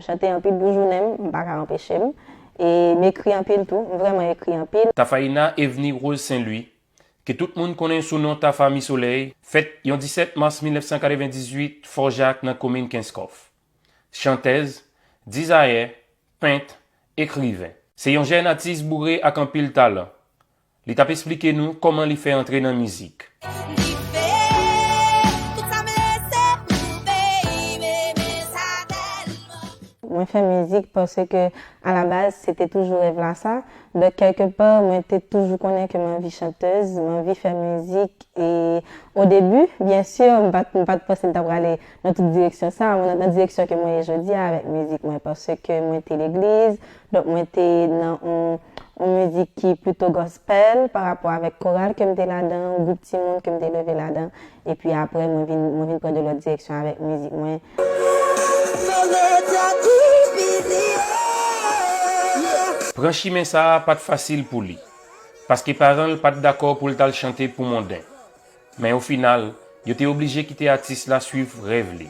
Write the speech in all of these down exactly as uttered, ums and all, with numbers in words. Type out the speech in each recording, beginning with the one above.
Chante anpil pou jounen m, m pa ka anpeche m. E m ekri anpil tou, m vrèman ekri anpil. Tafaïna Evny Rose Saint Louis, ke tout moun konnen sou non Tafa Mi Solèy, fèt yon disèt mas mil nèf san katrevendizuit, Fò Jak, nan komin Kenskòf. Chantèz, dizayè, pent, ekriven. Se yon jèn atis boure ak anpil talan. Li t ap esplike nou kòman li fè antre nan mizik. Li fè tout sa m lese pou peyi m, men sa tèlman. Mwen fè mizik paske, alabaz, se te toujou rèv la sa. Donk, kèlke pa, mwen te toujou konnen ke m anvi chantèz, m anvi fè mizik. E, o debi, byen si, m pa t, m pa t panse m t ap prale nan tout direksyon sa, mwen nan, nan direksyon ke mwen ye jodi a avèk mizik mwen, paske mwen te legliz, donk mwen te nan yon, yon mizik ki plito gospel pa rapò avèk koral ke m te ladan, gwoup timoun ke m te leve ladan, epi apre mwen vin, mwen vin pran de lòt direksyon avèk mizik mwen. Pran chimen sa a pa t fasil pou li, paske paran l pa t dakò pou l t al chante pou monden. Men o final, yo te oblije kite atis la swiv rèv li.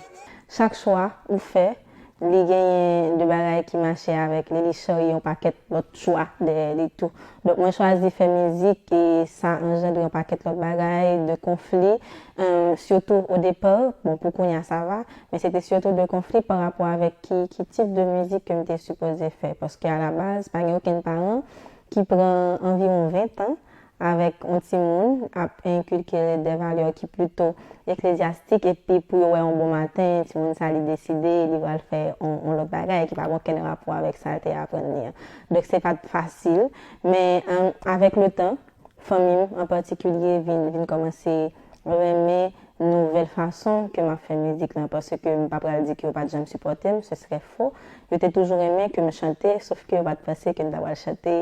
Chak chwa ou fè, li genyen de bagay ki mache avèk li, li charye yon pakèt lòt chwa dèyè li tou. Donk, mwen chwazi fè mizik e sa anjandre yon pakèt lòt bagay, de konfli, euh, sitou o depa, bon, pou kounye a sa va, men se te sitou de konfli pa rapò avèk ki, ki tip de mizik ke m te sipoze fè. Paske alabaz, pa gen okenn paran ki pran anviwon ven tan avèk yon timoun ap enkilke de valè ki plito eklezyastik, epi pou yo wè yon bon maten, timoun sa li deside li pral fè yon, yon lòt bagay ki pa gen okenn rapò avèk sa l te aprann li an. Donk, se pa t fasil, men, euh, avèk le tan, fanmi m an patikilye vin, vin kòmanse renmen nouvèl fason ke m ap fè mizik lan, paske m pa pral di ke yo pa t janm sipòte m, ce serait faux. Yo te toujou renmen ke m chante, sof ke yo pa t panse ke m ta pral chante,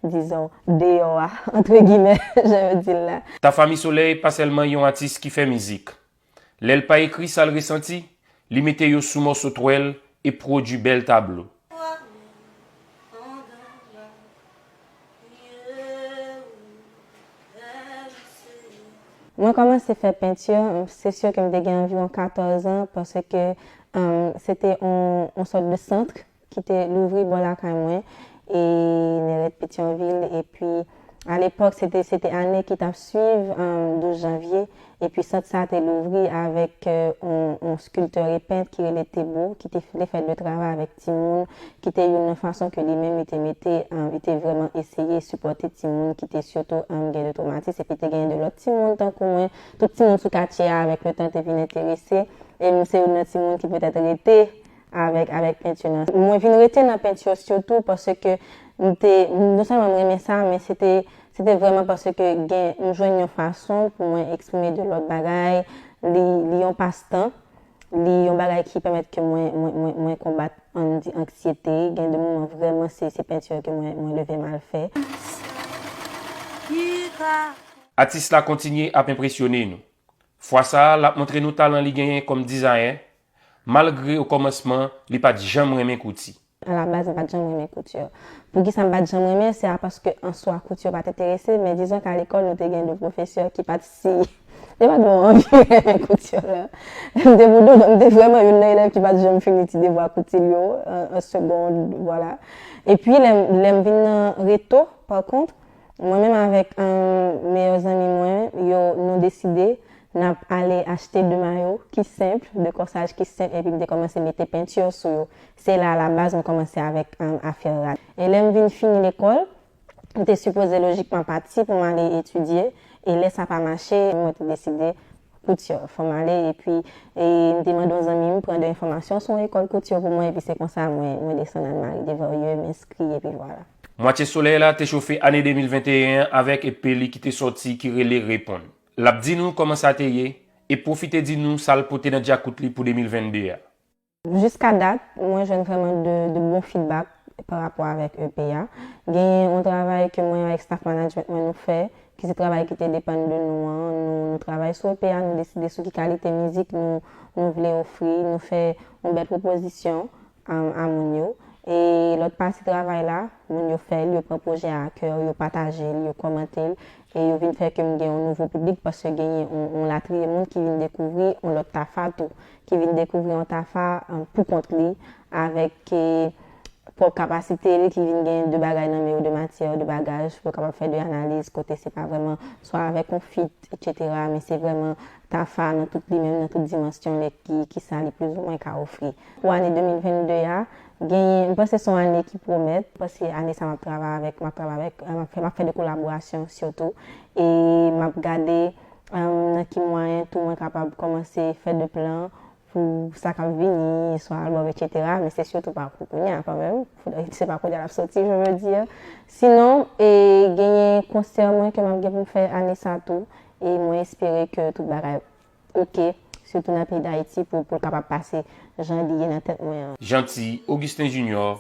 dizon, deyò a, entre guillemets, jan yo di l la. Tafa Mi Solèy pa sèlman yon atis ki fè mizik. Lè l pa ekri sa l resanti, li mete yo sou mòso twèl e pwodui bèl tablo. Mwen kòmanse fè penti, se si ke m te gen anviwon katòz an, paske, um, se te yon, yon sòt de sant ki te louvri bò lakay mwen, e Nèrèt Petyonvil, epi alepòk, se te, se te ane ki t ap swiv, um, douz janvye, epi sant sa te louvri avèk, euh, yon, yon skiltè e pent ki rele Tebo, ki te, te fè de travay avèk timoun, ki te youn nan fason ke li menm li te mete, euh, li te vrèman eseye sipòte timoun ki te sitou, euh, gen de twomatis, epi te gen de lòt timoun tankou mwen. Tout timoun sou katye a, avèk le tan, te vin enterese, e m se youn nan timoun ki petèt rete avèk, avèk penti lan. Mwen vin rete nan penti sitou paske m te, non sèlman m renmen sa, men se te, se te vrèman paske gen, m jwenn yon fason pou mwen eksprime de lòt bagay, li, li yon pastan, li yon bagay ki pèmèt ke mwen, mwen, mwen, mwen konbat, ann di, anksyete, gen de moman vrèman se, se penti ke mwen, mwen leve m al fè. Atis la kontinye ap enpresyone nou. Fwa sa a, l ap montre nou talan li genyen kòm dizayè, malgre o kòmansman, li pa t janm renmen kouti. Alabaz, m pa t janm renmen kouti. Poukisa m pa t janm renmen? Se a paske an swa kouti pa t enterese, men dizon ke a lekòl, nou te gen de pwofesè ki pa t si, yo pa t bon anvi renmen kouti la. M te pou di w, m te vrèman youn nan elèv ki pa t janm fini ti devwa kouti l yo, an, an segond, vwala. Epi, lè m, lè m vin nan reto, pa kont, mwen menm avèk, euh, meyè zanmi mwen, yo, nou deside n ap ale achte de mayo ki senp, de kòsaj ki senp, epi m te kòmanse mete penti sou yo. Se la, alabaz, mwen kòmanse avèk, euh, afè rad. E lè m vin fini lekòl, m te sipoze lojikman pati pou m ale etidye, e lè sa pa mache, mwen te deside kouti, fò m ale, epi, e, m te mande yon zanmi m pran de enfòmasyon sou yon ekòl kouti pou mwen, epi se konsa mwen, mwen desann Anne-Marie Desvarieux, m enskri, epi vwala. Mwatye Solèy la te chofe ane de mil venteyen an avèk E P li ki te sòti ki rele Reponn. L ap di nou kòman sa te ye, e pwofite di nou sa l pote nan djakout li pou de mil vennde a. Jiska dat, mwen jwenn vrèman de, de bon feedback pa rapò avèk E P a. Genyen yon travay ke mwen avèk staff management mwen nou fè, ki se travay ki te depann de nou an. Nou, nou travay sou E P a, nou deside sou ki kalite mizik nou, nou vle ofri, nou fè yon bèl pwopozisyon a, a moun yo. E lòt pati travay la, moun yo fè l, yo pran pwojè a a kè, yo pataje l, yo kòmante l, e yo vin fè ke m gen yon nouvo piblik, paske genyen yon, yon latriye moun ki vin dekouvri yon lòt Tafa tou, ki vin dekouvri yon Tafa, euh, pou kont li, avèk pwòp kapasite li ki vin gen de bagay nan men yo, de matyè, de bagaj pou kapab fè de analiz kote se pa vrèman swa avèk yon fit, etsetera, men se vrèman Tafa nan tout li menm, nan tout dimansyon li ki, ki sa li plizoumwen ka ofri. Pou ane de mil vennde a, genyen, m panse se yon ane ki pwomèt, m panse ane sa m ap travay avèk, m ap travay avèk, m ap fè, m ap fè de kolaborasyon sitou, e m ap gade nan ki mwayen tou mwen kapab kòmanse fè de plan pou sa k ap vini, swa albòm, etsetera, men se sitou pa pou kounye a kanmenm. Fodre se pa kounye a l ap soti, je veux dire. Sinon, e genyen konsè mwen ke m ap gen pou m fè ane sa tou, e mwen espere ke tout bagay oke, sitou nan peyi Dayiti, pou, pou l kapab pase jan li ye nan tèt mwen an. Jeanty Augustin Junior,